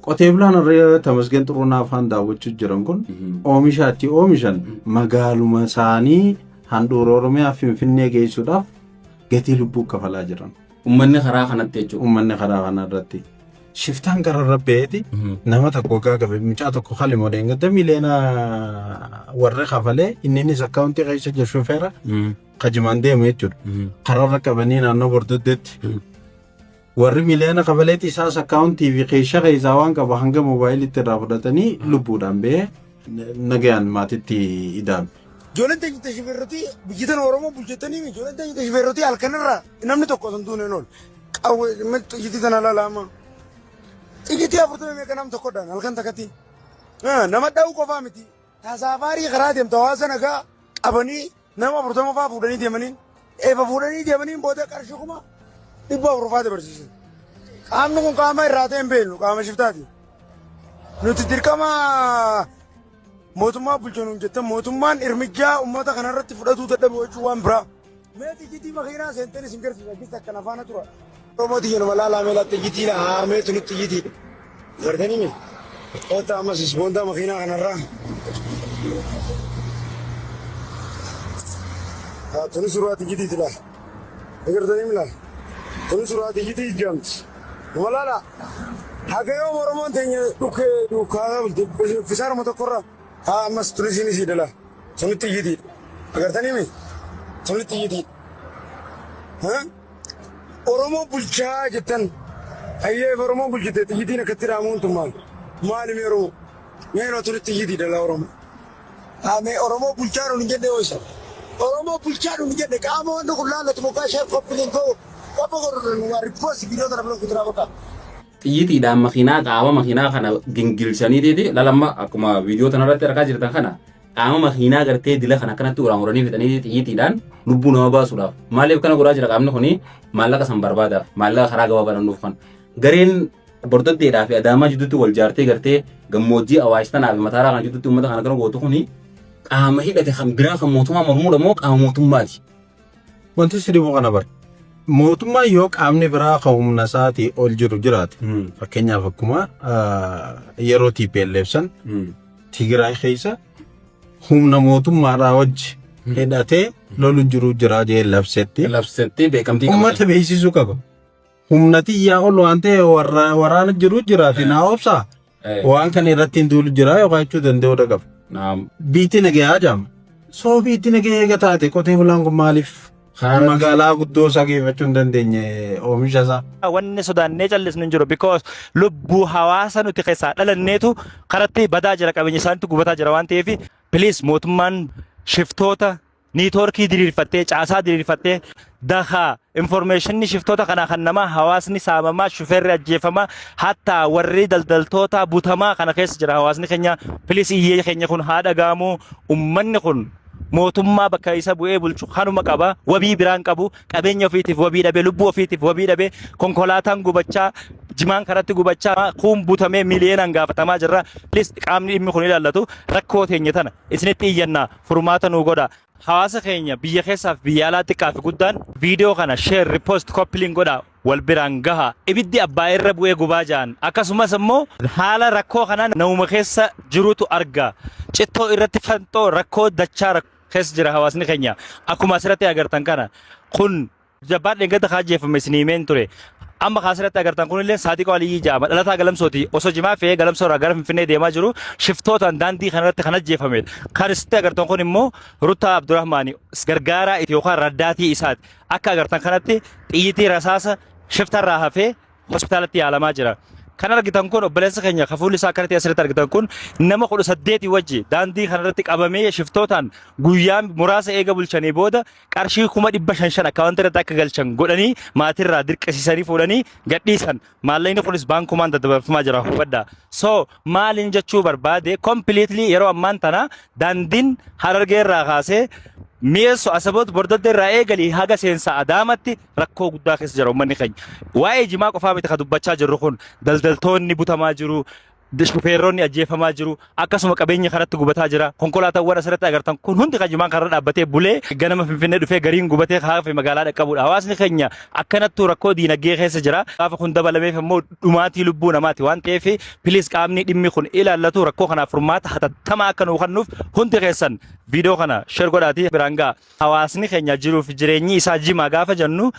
Qotee bulaan har'a Tamasgeen Xuruunaa afaan daawwachuu jiran kun oomisha achi oomishan magaaluma isaanii handhuura Oromiyaa Finfinnee geessuudhaaf gatii lubbuu kafalaa jiran. Uummanni karaa kanatti jechuudha. Uummanni karaa kana irratti. Shiftaan kararra ba'eeti nama tokko gaagabe mucaa tokko kalimoo deengadda miliyoona warri kafalee inninis akkaawuntii keessa jiru shufeera kajimaan deemu jechuudha. Kararra qabanii naannoo bordoddeetti. Warri miliyoona kafaleeti isaas akkaawuntii fi keeshaa keessaa waan qabu hanga moobaayilitti irraa fudhatanii lubbuudhaan ba'ee nagayaan maatitti idaame. Ijoolleen teenya shifeerrotii biyyi tana Oromoo bulchatanii ijoolleen teenya shifeerrotii halkanirraa namni tokko osoo hin duune oolu. Qawwee xiyyitii tana lalaama. Xiyyitii 40 meeqa nam tokkodhaan halkan takkatti. Nama dha'uu qofaa miti. Tasaafaarii karaa deemtu hawaasa nagaa qabanii nama 40 fa'aa fuudhanii deemanii eefa fuudhanii deemanii booda qarshii 400,000 fa'aa dabarsiisan. Qaamni kun qaama irraa ta'e hin beeknu qaama shiftaati. Nuti dirqama mootummaa bulchanuun jettan mootummaan irmijjaa uummata kanarratti fudhatuu dadhabu jechuun waan biraa. Mee xiyyitii makiinaa seenteen isin garsiisa gis akkana faana tura. Oromoo tiyya nama laalaa mee laa xiyyitii haa mee tuni xiyyitii. Gartanii mi? Oota ammas isboontaa makiinaa kanarraa. Haa tuni suuraa xiyyitiiti laa. Agartanii mi laa? Tuni suuraa xiyyitii ijjaamti. Nama laalaa. Haga yoom Oromoon teenya dhukkee duukaa bulti fisaaruma tokkorraa. Haa ammas tuni isiin isii dhala. Tuni xiyyitiidha. Agartanii mi? Tuni xiyyitiidha. Haa? Oromoo bulchaa jettan. Ayyee Oromoo bulchite xiyyitiin akkatti dhaamuun tun maal? Maali mee Oromoo? Mee yeroo tuni xiyyitiidha laa Oromoo. Haa mee Oromoo bulchaa nuun hin jenne yoo isa. Oromoo bulchaa nuun hin jenne qaama wanni kun laallatu moggaa share copy link qopha godhu nu repost viidiyoo kana bira kuturaa bakka. Xiyyiitiidhaan makiinaa qaama makiinaa kana gingilchaniitiiti lalamma akkuma viidiyoo tanarratti argaa jirtan kana qaama makiinaa gartee dila kana akkanatti uraan uranii fixanii xiyyiitiidhaan lubbuu nama baasuudhaaf maaliif kana godhaa jira qaamni kuni maallaqa san barbaadaaf maallaqa karaa gabaabaa nuuf kan gareen bordoddeedhaa fi adaamaa jidduutti wal jaartee gartee gammoojjii awaash tanaa fi mataaraa kana jidduutti uummata kana kana gootu kuni qaama hidhate kan biraa kan mootummaa mormuudha moo qaama mootummaati. Wanti si dhibu kana bara. Mootummaan yoo qaamni biraa kan humna isaatii ol jiru jiraate. Fakkeenyaaf akkuma yeroo TPLF san Tigraay keessa humna mootummaadhaa wajji hidhatee lolu jiru jira jee labsetti. Labsetti beekamtii qaba. Uummata beeksisuu qaba. Humna xiyyaa ol waan ta'e warra waraana jiru jiraate naa obsaa. Waan kana irratti hin duulu jira yookaan jechuu danda'uudha qaba. Naam. Biitti nagayaa jaama. Soo biitti nagaya eega taate qotee bulaan kun maaliif magaalaa guddoo isaa geeffachuu hin dandeenye oomisha isaa? Wanni sodaannee callisnu hin jiru because lubbuu hawaasa nuti keessaa dhalanneetu karatti badaa jira, qabeenya isaaniitu gubataa jira waan ta'eef please mootummaan shiftoota niitoorkii diriirfattee, caasaa diriirfattee dakaa informeeshinni shiftoota kanaa kan namaa hawaasni saamamaa, shufeerri ajjeefamaa, hattaa warri daldaltoota butamaa kana keessa jira hawaasni keenya. Please iyyee keenya kun haa dhaga'amu. Ummanni kun mootummaa bakka isa bu'ee bulchu kanuma qaba, wabii biraan qabu, qabeenya ofiitiif wabii dhabe, lubbuu ofiitiif wabii dhabe, konkolaataan gubachaa, jimaan karatti gubachaa, kuun butamee miliyoonaan gaafatamaa jirra. Please qaamni dhimmi kun ilaallatu rakkoo teenya tana isinitti iyyannaa, furmaata nuu godha. Hawaasa keenya biyya keessaaf biyya alaa xiqqaa fi guddaan viidiyoo kana share, repost, copy link godha, wal biraan gaha. Ibiddi abbaa irra bu'ee gubaa ja'an. Akkasumas immoo haala rakkoo kanaa namuma keessa jirutu arga. Cittoo irratti fanxoo rakkoo dachaa keessa jira hawaasni keenya. Akkuma asirratti agartan kana kun Jabbaan dheengadda kaa ajjeefame isinii himeen ture. Amma kaa asirratti agartan kunillee Saadiqoo Aliyyii jedhama. Dhalataa Galamsooti. Osoo jimaa fe'ee Galamsoo irraa gara Finfinnee deemaa jiru shiftootaan daandii kanarratti kan ajjeefamedha. Kan asitti agartan kun immoo Ruttaa Abdurrahmaani gargaaraa yookaan raddaatii isaati. Akka agartan kanatti xiyyitii rasaasa shiftarraa hafee hospitaalatti yaalamaa jira. Kan argitan kun obboleessa keenya ka fuulli isaa akkanatti asirratti argitan kun nama 18 wajji daandii kanarratti qabamee shiftootaan guyyaa muraasa eega bulchanii booda qarshii 500,000 shan akkaawwantii irratti akka galchan godhanii maatirraa dirqisiisanii fuudhanii gadhiisan. Maallaqni kunis baankumaan daddabarfamaa jira hubadhaa. So maaliin jechuu barbaade, completely yeroo ammaan tana daandiin Harargee irraa kaasee Mi'eessu, Asaboot, Bordoddee irraa eegalii haga seensa Adaamatti rakkoo guddaa keessa jira uummanni keenya. Waa'ee jimaa qofaa miti kan dubbachaa jirru kun, daldaltoonni butamaa jiru. Shufeerronni ajjeefamaa jiru. Akkasuma qabeenyi karatti gubataa jira. Konkolaataawwan asirratti agartan kun hundi kan jimaan karra dhaabbatee bulee ganama Finfinnee dhufee gariin gubatee hafe magaalaa dhaqqabudha. Hawaasni keenya akkanattuu rakkoo diinagdee keessa jira. Gaafa kun dabalameef immoo dhumaatii lubbuu namaati waan ta'eef, please, qaamni dhimmi kun ilaallatu rakkoo kanaaf furmaata hatattamaa akka nuu kennuuf hundi keessan viidiyoo kana share godhaatii biraan ga'a. Hawaasni keenya jiruuf jireenyi isaa jimaa gaafa jennu,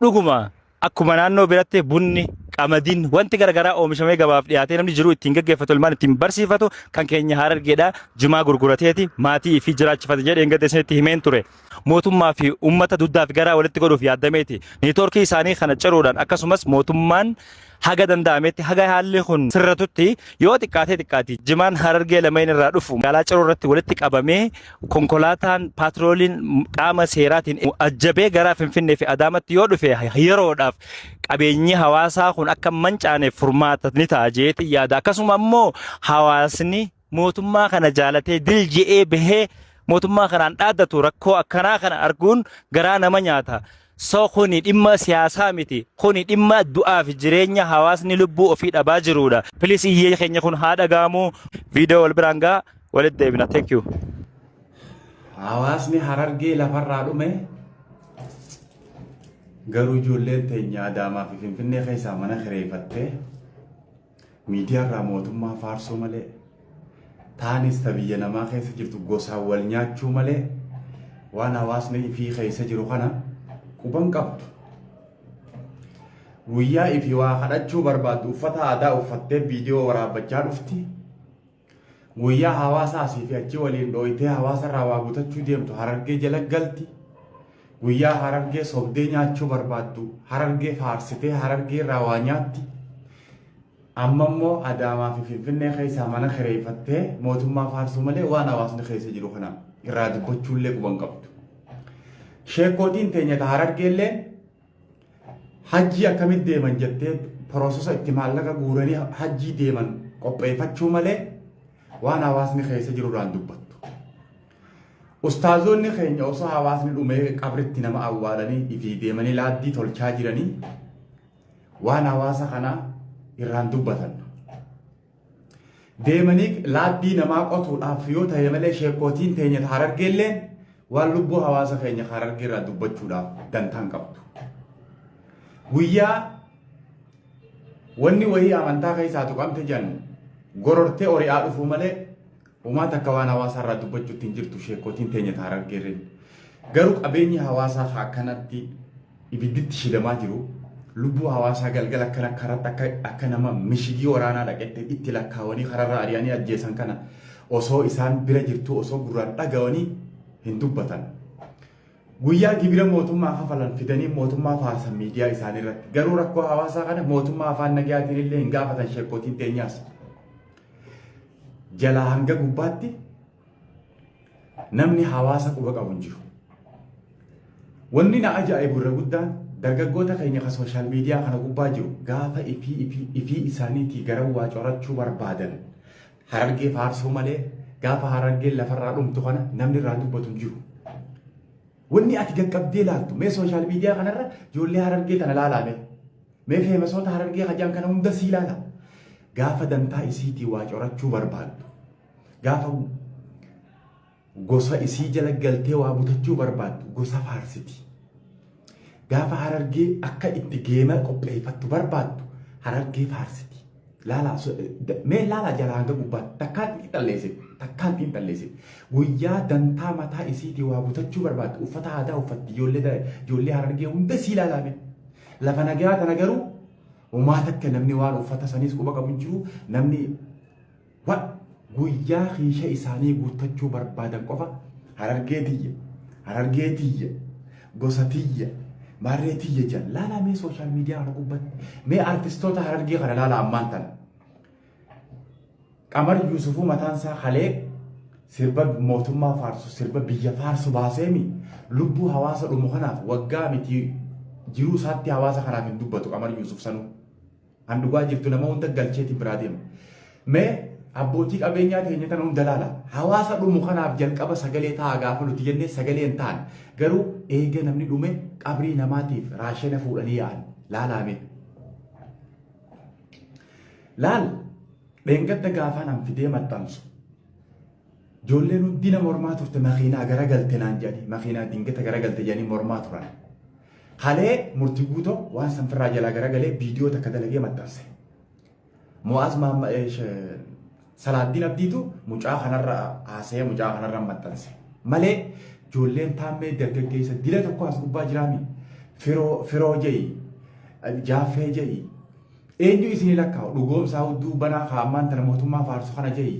dhuguma akkuma naannoo biratti bunni, qamadiin, wanti garaagaraa oomishamee gabaaf dhiyaatee namni jiru ittiin gaggeeffatu, ilmaan ittiin barsiifatu, kan keenya Harargeedha jimaa gurgurateeti maatii fi jiraachifate jedheen gadda isinitti himeen ture. Mootummaa fi uummata dugdaa fi garaa walitti godhuuf yaadameeti. Niitoorkii isaanii kana ciruudhaan, akkasumas mootummaan haga danda'ametti, haga haalli kun sirratutti, yoo xiqqaatee xiqqaati jimaan Harargee lameen irraa dhufu magaalaa Ciroo irratti walitti qabamee, konkolaataan paatrooliin qaama seeraatiin ajjabee gara Finfinnee fi Adaamatti yoo dhufe, yeroodhaaf qabeenyi hawaasaa kun akka mancaaneef furmaata ni ta'a jeetii yaada. Akkasuma immoo hawaasni mootummaa kana jaalatee dil je'ee bahee mootummaa kanaan dhaaddatu rakkoo akkanaa kana arguun garaa nama nyaata. So kuni dhimma siyaasaa miti. Kuni dhimma du'aa fi jireenya hawaasni lubbuu ofii dhabaa jirudha. Please, iyyee keenya kun haa dhaga'amu. Viidiyoo wal biraan gaa walitti deebina. Thank you. Hawaasni Harargee lafarraa dhume, garuu ijoolleen teenya Adaamaa fi Finfinnee keessaa mana kireeffattee miidiyaarraa mootummaa faarsuu malee, taanis ta biyya namaa keessa jirtu gosaan wal nyaachuu malee, waan hawaasni ifii keessa jiru kana quban qabdu. Guyyaa ifii waa kadhachuu barbaaddu uffata aadaa uffattee viidiyoo waraabbachaa dhufti. Guyyaa hawaasa asii fi achi waliin dhooytee hawaasa irraa waa butachuu deemtu Harargee jala galti. Guyyaa Harargee sobdee nyaachuu barbaaddu Harargee faarsitee Harargee irraa waa nyaatti. Amma immoo Adaamaa fi Finfinnee keessaa mana kireeffattee mootummaa faarsuu malee waan hawaasni keessa jiru kana irraa dubbachuullee quban qabdu. Sheekootiin teenya ta Harargeellee hajjii akkamitti deeman jettee process itti maallaqa guuranii hajjii deeman qopheeffachuu malee waan hawaasni keessa jiru irraan dubbattu. Ustaazonni keenya osoo hawaasni dhumee qabritti nama awwaalanii ifii deemanii laaddii tolchaa jiranii waan hawaasa kanaa irraan dubbatan. Deemanii laaddii namaa qotuudhaaf yoo ta'e malee sheekootiin teenya Harargeelleen waan lubbuu hawaasa keenya Harargee irraa dubbachuudhaaf dantaan qabdu. Guyyaa wanni wayii amantaa keessaa tuqamte jennu gorortee ori'aa dhufuu malee uumaa takka waan hawaasa irraa dubbachuutti hin jirtu sheekootiin teenya Harargeerreen. Garuu qabeenyi hawaasaa akkanatti ibidditti shidamaa jiru, lubbuu hawaasaa galgala akkana karatti akka nama mishigii waraanaa dhaqetti itti lakkaawanii kararraa ari'anii ajjeesan kana osoo isaan bira jirtu, osoo gurraan dhaga'anii hin dubbatan. Guyyaa gibira mootummaa kafalan fidanii mootummaa faarsan miidiyaa isaanii irratti. Garuu rakkoo hawaasaa kana mootummaa afaan nagayaatiin illee hin gaafatan sheekootiin teenyaas. Jalaa hanga gubbaatti namni hawaasa quba qabu hin jiru. Wanni na ajaa'ibu irra guddaan dargaggoota keenya kan social media kana gubbaa jiru gaafa ifii ifii ifii isaaniitii gara waa corachuu barbaadan Harargee faarsuu malee gaafa Harargeen lafarraa dhumtu kana namni irraa dubbatu hin jiru. Wanni ati gaqqabdee ilaaltu, mee social media kanarra ijoollee Harargee tana ilaalaa mee. Mee famousoota Harargee hajaan kana hunda sii ilaala. Gaafa dantaa isiitii waa corachuu barbaaddu, gaafa gosa isii jala galtee waa butachuu barbaaddu gosa faarsiti. Gaafa Harargee akka itti geema qopheeffattu barbaaddu Harargee faarsiti. Laalaa, mee laalaa, jalaa hanga gubbaatti takkaan xiinxalleesse, takkaan xiinxalleesse. Guyyaa dantaa mataa isiitii waa butachuu barbaaddu uffata aadaa uffatti, ijoollee ijoollee Harargee hunda sii ilaalame. Lafa nagaa tana garuu homaa takka namni waan uffata saniis quba qabu hin jiru. Namni wa guyyaa kiisha isaanii guuttachuu barbaadan qofa Harargee tiyya, Harargee tiyya, gosa tiyya, maarree tiyya jedhan. Laalaa mee social media kana gubbatti. Mee artistoota Harargee kana laalaa ammaan tana. Qamar Yuusufuu mataan isaa kalee sirba mootummaa faarsu, sirba biyya faarsu baaseemi lubbuu hawaasa dhumu kanaaf waggaa miti jiruu isaatti hawaasa kanaaf hin dubbatu Qamar Yuusuf sanuu. An dhugaa jirtu nama hunda galcheetiin biraa deema. Mee abbootii qabeenyaa teenya tana hunda laala. Hawaasa dhumu kanaaf jalqaba sagalee ta'a gaafa nuti jennee sagalee hin ta'an. Garuu eega namni dhume qabrii namaatiif raashena fuudhanii yaa'an. Laalaame. Laal. Dheengadda gaafaan an fidee maxxansu. Ijoolleen hundi nama mormaa turte, makiinaa garagalte naan jedhanii, makiinaa dingata garagalte jedhanii mormaa turan. Kalee murtii guutoo waan sanfirraa jalaa garagalee viidiyoo takka dalagee maxxanse. Mo'aaz Salaaddiin Abdiitu mucaa kanarra haasa'ee mucaa kanarra maxxanse. Malee ijoolleen taammee dargaggeessa dila tokko as gubbaa jiraami. Firoo firoo je'i, jaaffee je'i. Eenyu isinii lakkaa'u dhugoomsaa hudduu banaa kaa'ammaan tana mootummaa faarsu kana je'i.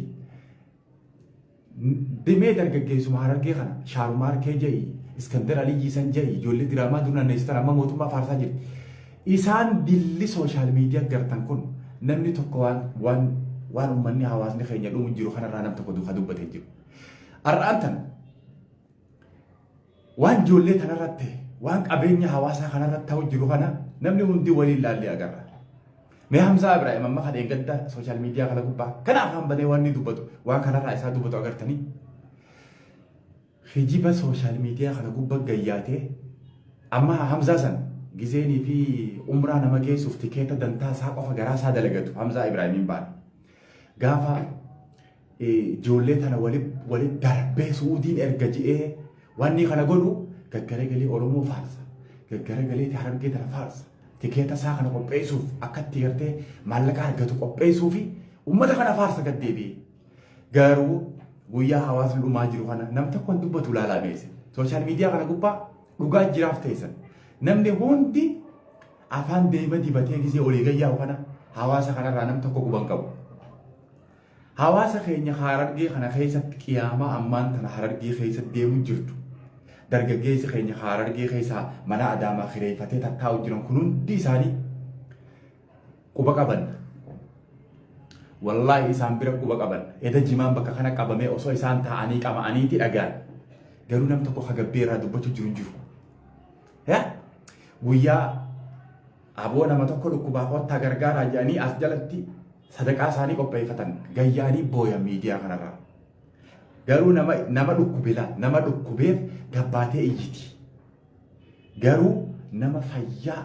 Dimee dargaggeessuma Harargee kana Shaarumaarkee je'i, Iskandar Aliyyii san je'i, ijoollee diraamaa dur naanneessitan amma mootummaa faarsaa jirti. Isaan dilli social media gartan kun namni tokko waan waan waan uummanni hawaasni keenya dhumu jiru kanarraa nam tokko duukaa dubbatee jiru. Har'aan tana waan ijoollee tanarratti waan qabeenya hawaasaa kanarratti ta'u jiru kana namni hundi waliin laallee agarra. Mee Hamzaa Ibrahim amma kan eeggadda social media kana gubbaa kana afaan banee waan inni dubbatu, waan kanarraa isaa dubbatu agartanii. Kijiba social media kana gubbaa gayyaatee amma Hamzaa san gizeenii fi umraa nama geessuuf tikeeta dantaa isaa qofa garaa isaa dalagatu Hamzaa Ibrahimiin baana. Gaafa ijoollee tana wali darbee Suudiin erga ji'ee wanni kana godhu gaggaragalee Oromoo faarsa. Gaggaragalee Harargee tana faarsa. Tikeeta isaa kana qopheessuuf akka itti gartee maallaqa argatu qopheessuu fi uummata kana faarsa gad deebi'ee. Garuu guyyaa hawaasni dhumaa jiru kana nam tokko hin dubbatu ilaalaa meese. Social media kana gubbaa dhugaa jiraaf teessan. Namni hundi afaan deema dibatee gisee olii gayyaa'u kana hawaasa kanarraa nam tokko quban qabu. Hawaasa keenya Harargee kana keessatti qiyaamaa ammaan tana Harargee keessatti deemu jirtu. Dargaggeessi keenya Harargee keessaa mana Adaamaa kireeffatee tattaa'u jiran kun hundi isaanii quba qaban. Wallaahi isaan bira quba qaban. Eda jimaan bakka kana qabamee osoo isaan taa'anii qama'aniiti dhagaan. Garuu nam tokko hagabbee irraa dubbachuu jiru hin jiru. Guyyaa aboo nama tokko dhukkubaa kottaa gargaaraa jedhanii as jalatti sadaqaa isaanii qopheeffatan gayyaanii booyan miidiyaa kanarraa. Garuu nama dhukkube laa nama dhukkubeef gabbaatee iyyiti. Garuu nama fayyaa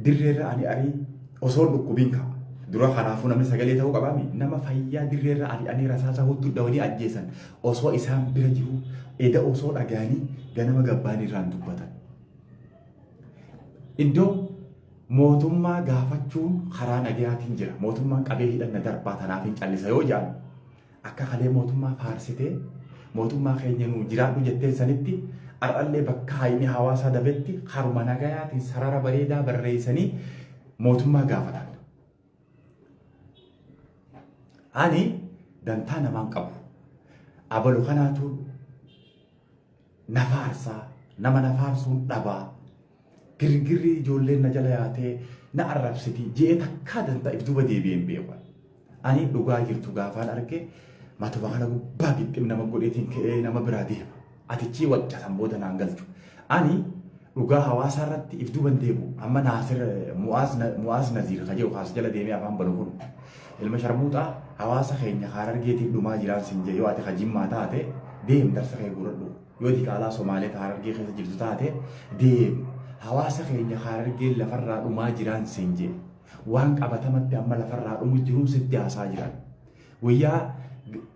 dirreerra ani arii osoo hin dhukkubiin ka'a. Dura kanaafuu namni sagalee ta'uu qabaami. Nama fayyaa dirreerra ari'anii rasaasa hudduu dhawanii ajjeesan osoo isaan bira jiru eda osoo dhagaanii ganama gabbaanii irraan dubbatan. Iddoo mootummaa gaafachuun karaa nagayaatiin jira. Mootummaan qabee hidhanna darbaa tanaaf hin callisa yoo jedhan akka kalee mootummaa faarsitee mootummaa keenya nuu jiraadhu jetteen sanitti har'allee bakka hayni hawaasaa dabetti karuma nagayaatiin sarara bareedaa barreessanii mootummaa gaafatan. Ani dantaa namaan qabu. Abalu kanaatu na faarsaa, nama na faarsuun dhabaa. Girgirri ijoolleen na jala yaatee na arrabsiti je'ee takkaa dantaa if duuba deebi'ee hin beeku. Ani dhugaa jirtu gaafaan arge matuma kana gubbaa gixxim nama godheetiin ka'ee nama biraa deema. Atichii wacca san booda naan galchu. Ani dhugaa hawaasaa irratti if duuba hin deebi'u. Amma Naasir Mu'aaz Naziir ka jedhu kaas jala deemee afaan banu kun ilma sharmuuxaa hawaasa keenya Harargeetiif dhumaa jiraan sin jee yoo ati ka Jimmaa taate deem darsa kee guuradhu. Yoo diqaalaa Somaalee ta Harargee keessa jirtu taate deem hawaasa keenya Harargeen lafarraa dhumaa jiraan sin jee. Waan qabatamatti amma lafarraa dhumu jiruun sitti haasaa jiran. Guyyaa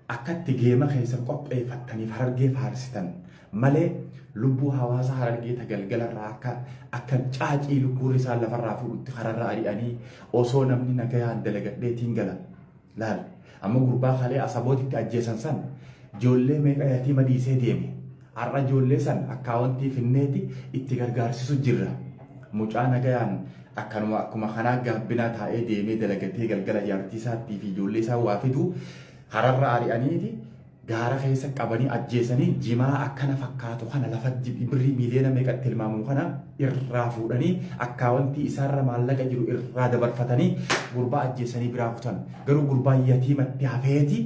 akkatti geema keessan qopheeffattaniif Harargee faarsitan malee lubbuu hawaasa Harargee ta galgalarraa akka caacii lukkuun isaan lafarraa fuudhutti kararra ari'anii osoo namni nagayaan dalagadheetiin gala. Laal amma gurbaa kalee Asabootitti ajjeesan san ijoollee meeqa yatiima dhiisee deeme. Har'a ijoollee san akkaawwantii finneeti itti gargaarsisu jirra. Mucaa nagayaan akkanuma akkuma kanaa gaabbinaa taa'ee deemee dalagatee galgala jaartii isaattii fi ijoollee isaa waa fidu kararra ari'aniiti gaara keessa qabanii ajjeesanii jimaa akkana fakkaatu kana lafa birrii miiliyoona meeqatti tilmaamu kana irraa fuudhanii akkaawwantii isaarra maallaqa jiru irraa dabarfatanii gurbaa ajjeesanii biraa kutan. Garuu gurbaa yatiimatti hafeeti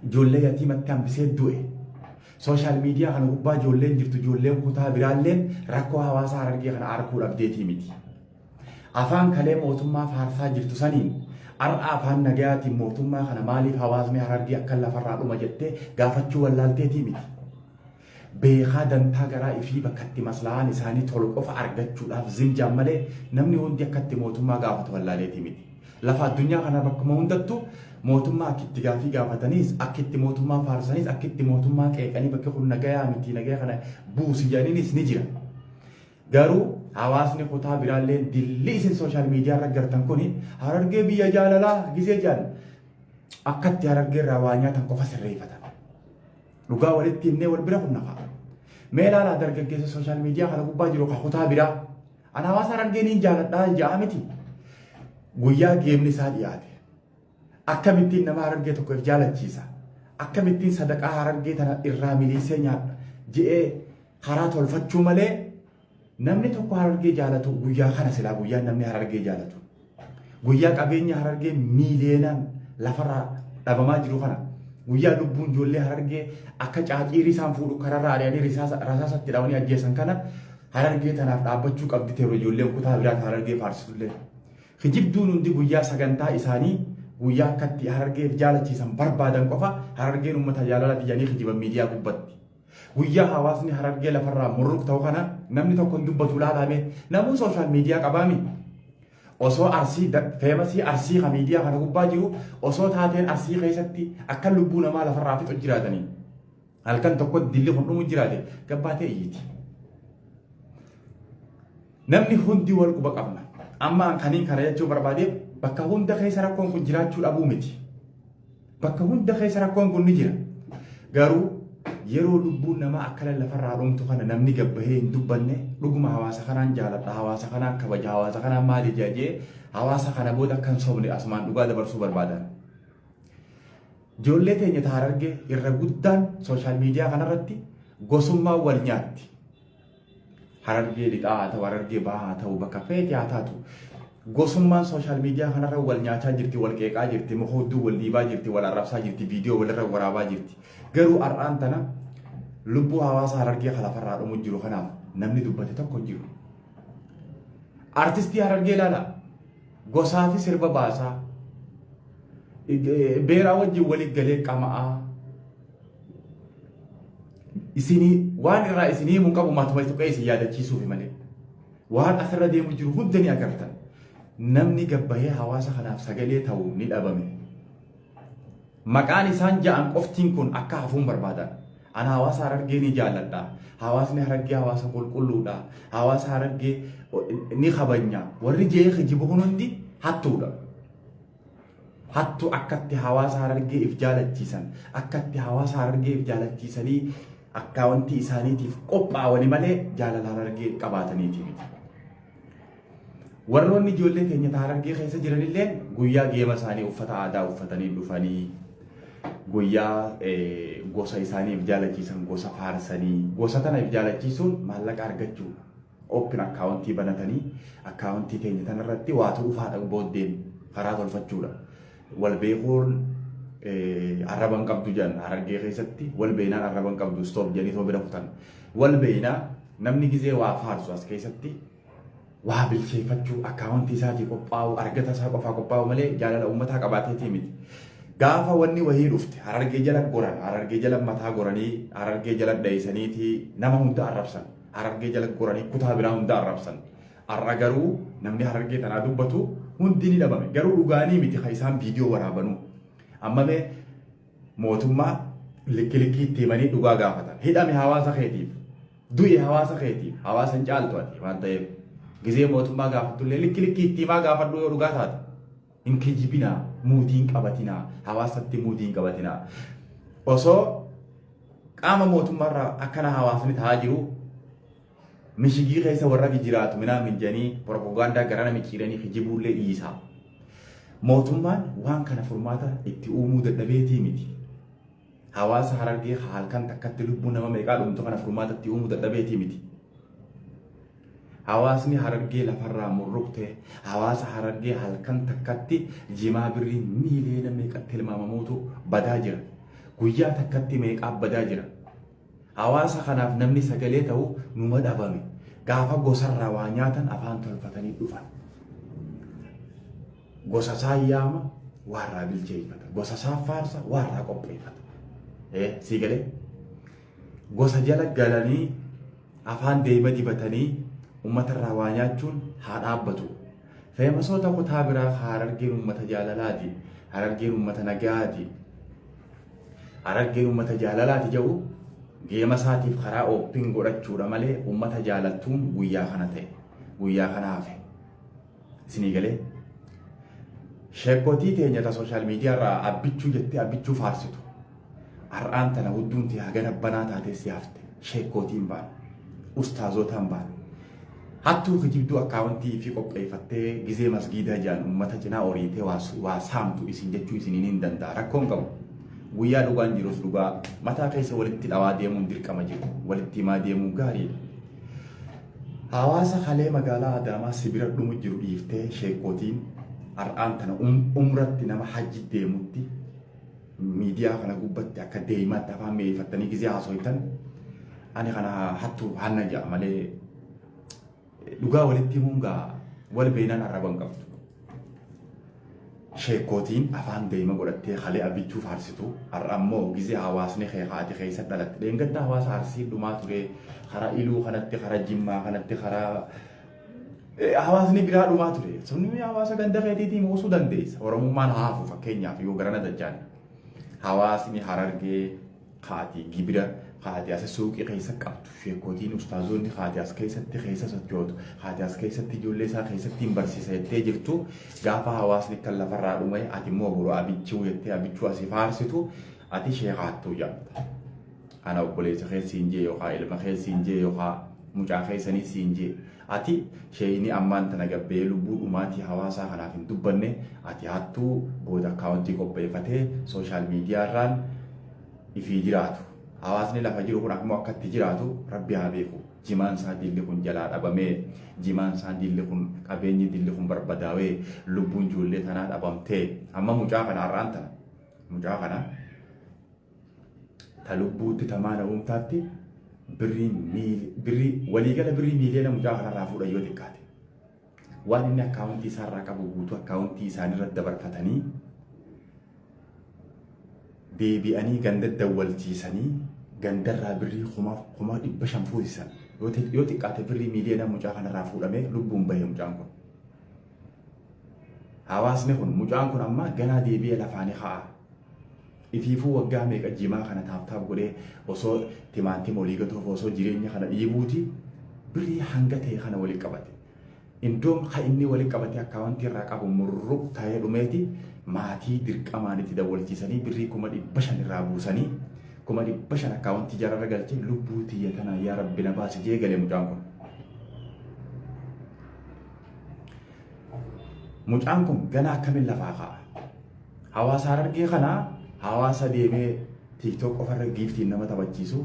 ijoollee yatiimatti hambisee du'e. Social media kana gubbaa ijoolleen jirtu ijoolleen kutaa biraalleen rakkoo hawaasa Harargee kana arguu dhabdeetii miti. Afaan kalee mootummaa faarsaa jirtu saniin har'a afaan nagayaatiin mootummaa kana maaliif hawaasni Harargee akka lafarraa dhuma jettee gaafachuu wallaalteetii miti. Beekaa dantaa garaa ifii bakka itti maslahaan isaanii tolu qofa argachuudhaaf zimjaan malee namni hundi akka itti mootummaa gaafatu wallaaleetii miti. Lafa addunyaa kana bakkuma hundattuu mootummaa akka itti gaafii gaafataniis, akka itti mootummaa faarsaniis, akka itti mootummaa qeeqanii bakki kun nagayaa miti nagaya kana buusi jedhaniinis ni jira. Garuu hawaasni kutaa biraallee dilli isin social media irra gartan kuni Harargee biyya jaalalaa gizee jedhan akkatti Harargee irraa waa nyaatan qofa sirreeffatan. Dhugaa walitti himnee wal bira kunna ka'a. Mee ilaalaa dargaggeessa social media kana gubbaa jiru ka kutaa biraa. Ana hawaasa Harargee niin jaaladhaa ja'a miti. Guyyaa geemni isaa dhiyaate. Akkamittiin nama Harargee tokko if jaalachiisa? Akkamittiin sadaqaa Harargee tana irraa miliisee nyaadha? Je'ee karaa tolfachuu malee namni tokko Harargee jaalatu guyyaa kana silaa guyyaan namni Harargee jaalatu. Guyyaa qabeenya Harargee miiliyeenaan lafarraa dhabamaa jiru kana guyyaa lubbuun ijoollee Harargee akka caaciirii isaan fuudhu kararraa ari'anii rasaasatti dhawanii ajjeesan kana Harargee tanaaf dhaabbachuu qabdi teeroo ijoolleen kutaa biraa Harargee faarsitullee. Kijibduun hundi guyyaa sagantaa isaanii guyyaa akkatti Harargeef jaalachiisan barbaadan qofa Harargeen uummata jaalala jedhanii kijiban miidiyaa gubbatti. Guyyaa hawaasni Harargee lafarraa murruq ta'u kana namni tokko hin dubbatu ilaalame namuu social media qabaami. Osoo Arsii famous Arsii ka miidiyaa kana gubbaa jiru osoo taateen Arsii keessatti akka lubbuu namaa lafarraa fixu jiraatanii halkan tokko dilli kun dhumu jiraate gabbaatee iyyiti. Namni hundi wal quba qabna. Amma kaniin kana jechuu barbaadeef bakka hunda keessa rakkoon kun jiraachuu dhabuu miti. Bakka hunda keessa rakkoon kun ni jira. Garuu yeroo lubbuun namaa akkana lafarraa dhumtu kana namni gabbahee hin dubbanne dhuguma hawaasa kanaan jaaladha, hawaasa kanaan kabaja, hawaasa kanaan maali jajee hawaasa kana booda akkan sobne asumaan dhugaa dabarsuu barbaadan. Ijoollee teenya ta Harargee irra guddaan social media kanarratti gosummaa wal nyaatti. Harargee lixaa haa ta'u, Harargee bahaa haa ta'u, bakka feete haa taatu. Gosummaan social media kanarra wal nyaachaa jirti, wal qeeqaa jirti, muka hudduu wal dhiibaa jirti, wal arrabsaa jirti, viidiyoo walirra waraabaa jirti. Garuu har'aan tana lubbuu hawaasa Harargee lafarraa dhumu jiru kanaaf namni dubbate tokko hin jiru. Artistii Harargee ilaala. Gosaa fi sirba baasaa. Beeraa wajjin walitti galee qama'aa. Isinii waan irraa isinii himuu qabu matuma tuqee isin yaadachiisuufi malee. Waan asirra deemu jiru hunda ni agartan. Namni gabbahee hawaasa kanaaf sagalee ta'u ni dhabame. Maqaan isaan ja'an qoftiin kun akka hafuun barbaadan. Ana hawaasa Harargee ni jaalladha. Hawaasni Harargee hawaasa qulqulluudha. Hawaasa Harargee ni kabanya. Warri je'ee kijibu kun hundi hattuudha. Hattuu akkatti hawaasa Harargee if jaalachiisan, akkatti hawaasa Harargee if jaalachiisanii akkaawwantii isaaniitiif qophaa'anii malee jaalala Harargee qabaataniiti miti. Warroonni ijoollee keenya ta Harargee keessa jiranillee guyyaa geema isaanii uffata aadaa uffatanii dhufanii guyyaa gosa isaanii if jaalachiisan gosa faarsanii gosa tana if jaalachiisuun maallaqa argachuudha. Open akkaawuntii banatanii akkaawuntii keenya tanarratti waatu dhufaadha booddeen karaa tolfachuudha. Wal beekuun arraba hin qabdu jedhan Harargee keessatti wal beeknaan arraba hin qabdu stop jedhanii too bira kutan. Wal beeknaa namni gizee waa faarsu as keessatti waa bilcheeffachuu akkaawuntii isaatii qophaa'u argata isaa qofaa qophaa'u malee jaalala uummataa qabaateetii miti. Gaafa wanni wahii dhufte Harargee jala goran, Harargee jala mataa goranii, Harargee jala dheeysaniitii nama hunda arrabsan. Harargee jala goranii kutaa biraa hunda arrabsan. Har'a garuu namni Harargee tanaa dubbatu hundi ni dhabame. Garuu dhugaanii miti kan isaan viidiyoo waraabanuu. Amma mee mootummaa likki likkii itti himanii dhugaa gaafatan. Hidhame hawaasa keetiif, du'e hawaasa keetiif, hawaasa hin caaltu ati waan ta'eef. Gizee mootummaa gaafattullee likki likkii itti himaa gaafadhu yoo dhugaa taate. Hin kijibinaa, muudii hin qabatinaa, hawaasatti muudii hin qabatinaa. Osoo qaama mootummaarraa akkana hawaasni ta'aa jiru mishigii keessa warra jiraatu minaan minjanii propagaandaa garana micciiranii kijibuullee dhiisaa. Mootummaan waan kana furmaata itti uumuu dadhabeetii miti. Hawaasa Harargee halkan takkatti lubbuu nama meeqaa dhumtu kana furmaata itti uumuu dadhabeetii miti. Hawaasni Harargee lafarraa murruqte, hawaasa Harargee halkan takkatti jimaa birrii miiliyoona meeqatti tilmaamamuutu badaa jira. Guyyaa takkatti meeqaa badaa jira. Hawaasa kanaaf namni sagalee ta'u numa dhabame. Gaafa gosarraa waa nyaatan afaan tolfatanii dhufan. Gosa isaa yaama waarraa bilcheeffata. Gosa isaa faarsa waarraa qopheeffata. Sii galee? Gosa jala galanii afaan deema dibatanii uummatarraa waa nyaachuun haa dhaabbatu. Feemasoota kutaa biraa Harargeen uummata jaalalaati. Harargeen uummata nagaati. Harargeen uummata jaalalaati jedhu geema isaatiif karaa ooppiin godhachuudha malee uummata jaalattuun guyyaa kana ta'e. Guyyaa kana hafe. Isinii galee. Sheekotii teenya ta sooshaal miidiyaa irraa abbichuu jettee abbichuu faarsitu. Har'aan tana hudduun tee hagana banaa taatee si hafte. Sheekotiin baana. Ustaazotaan baana. Hattuu kijibduu akkaawuntii fi qopheeffattee gizee masgiida jaan uummata cinaa oriitee waa saamtu isin jechuu isiniin hin danda'a. Rakkoon qabu. Guyyaa dhugaan jirus dhugaa mataa keessa walitti dhawaa deemuun dirqama jiru. Walitti himaa deemuun gaariidha. Hawaasa kalee magaalaa Adaamaa sibira dhumu jiru dhiiftee sheekotiin har'aan tana umratti nama hajji deemutti miidiyaa kana gubbatti akka deemaatti afaan mi'eeffattanii gizee haasoitan ani kana hattuu hanna ja'a malee dhugaa walitti himuun gaa wal beeknaan arraba hin qabdu. Sheekotiin afaan deema godhattee kalee abbichuu faarsitu har'a ammoo gizee hawaasni haati keessa dhalatte. Dheengadda hawaasa Arsii dhumaa ture karaa Iluu kanatti karaa Jimmaa kanatti karaa hawaasni biraa dhumaa ture. Sunni hawaasa ganda keetiitiin moosuu dandeessa. Oromummaan haafu fakkeenyaaf yoo garana dajjaan. Hawaasni Harargee haati gibira haati as suuqii keessa qabdu sheekotiin ustaazonni haati as keessatti keessa sochootu haati as keessatti ijoollee isaa keessatti hin barsiisa jettee jirtu gaafa hawaasni kan lafarraa dhume ati immoo boru abichuu jettee abichuu asii faarsitu ati sheekaattuu jedhamta. Ana obboleessa keessi hin jee yookaan ilma keessi hin jee yookaan mucaa keessanii siin jee ati sheeyini ammaan tana gabbee lubbuu dhumaatii hawaasaa kanaaf hin dubbanne ati hattuu booda akkaawuntii qopheeffatee sooshaal miidiyaa irraan ifii jiraatu. Hawaasni lafa jiru kun akkuma akkatti jiraatu rabbi haa beeku. Jimaan isaa dilli kun jalaa dhabamee, jimaan isaa dilli kun qabeenyi dilli kun barbadaawee, lubbuun ijoollee tanaa dhabamtee amma mucaa kana har'aan tana mucaa kana ta lubbuutti tamaana uumtaatti birrii waliigala birrii miiliyoona mucaa kanarraa fuudhan yoo xiqqaate. Waan inni akkaawuntii isaarraa qabu guutuu akkaawuntii isaaniirratti dabarfatanii deebi'anii ganda dawwalchiisanii gandarraa birrii 500,000 fuusisan. Yoo xiqqaate birrii miiliyoona mucaa kanarraa fuudhamee lubbuun bahe mucaan kun. Hawaasni kun mucaan kun amma ganaa deebi'ee lafaanii ka'a. Ifiifuu waggaa meeqa jimaa kana taaptaap godhee osoo timaantima olii gatuuf osoo jireenya kana dhiibuuti birrii hanga ta'e kana walitti qabate. Indoom kan inni walitti qabate akkaawuntii irraa qabu murruq ta'ee dhumeeti maatii dirqamaan itti dawwalchiisanii birrii 500,000 irraa buusanii 500,000 akkaawuntii jararra galchee lubbuu tiyya tana yaa rabbi na baasi jee galee mucaan kun. Mucaan kun gana akkamiin lafaa ka'a? Hawaasa Harargee kanaa hawaasa deemee TikTok qofarra giiftiin nama taphachiisu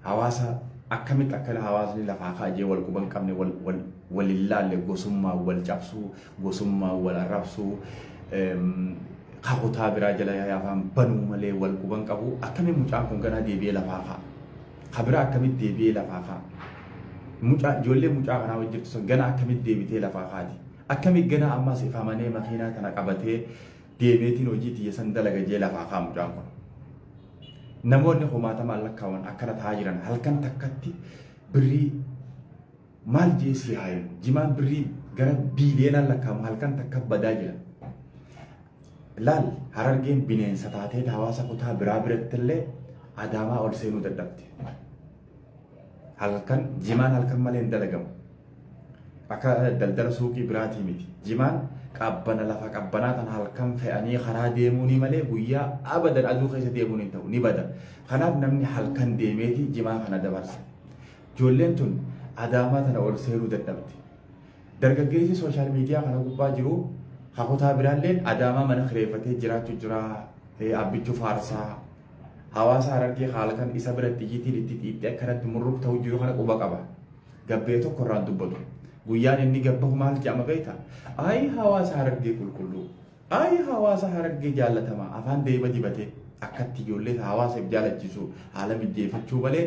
hawaasa akkamitti akka hawaasni lafaa ka'a jee wal quban qabne wal hin laalle gosummaa wal cabsuu gosummaa wal arrabsuu kakutaa biraa jala afaan banuu malee wal quban qabu akkamiin mucaan kun ganaa deebi'ee lafaa ka'a? Kabira akkamitti deebi'ee lafaa ka'a? Mucaa ijoollee mucaa kanaa hojjettu sun ganaa akkamitti deebitee lafaa kaati? Akkamitti ganaa ammas ifamanee makiinaa tana qabatee deemeetiin hojii tiyya san dalaga jee lafaa ka'a mucaan kun? Namoonni kumaatamaan lakkaa'aman akkana ta'aa jiran halkan takkatti birrii maal jee si haa himu? Jimaan birrii gara biiliyoonaan lakkaa'amu halkan takka badaa jira. Laal Harargeen bineensa taatee hawaasa kutaa biraa biratti illee Adaamaa ol seenuu dadhabde. Halkan jimaan halkan malee hin dalagamu. Akka daldala suuqii biraatii miti. Jimaan qabbana lafa qabbanaa tan halkan fe'anii karaa deemuuni malee guyyaa abadan aduu keessa deemuun hin ta'u ni bada. Kanaaf namni halkan deemeeti jimaa kana dabarsa. Ijoolleen tun Adaamaa tana ol seenuu dadhabde. Dargaggeessi sooshaal miidiyaa kana gubbaa jiru hakutaa biraalleen Adaamaa mana kireeffatee jiraachuu jira. Abbichuu faarsaa. Hawaasa Harargee halkan isa biratti iyyitiin itti xiixxee akkanatti murruq ta'u jiru kana quba qaba. Gabbee tokko irraan dubbatu. Guyyaan inni gabbahu maal jedhama beektaa? Ayi hawaasa Harargee qulqulluu. Ayi hawaasa Harargee jaallatamaa. Afaan deema dibatee akkatti ijoollee hawaasaaf jaalachiisu haala mijeeffachuu malee.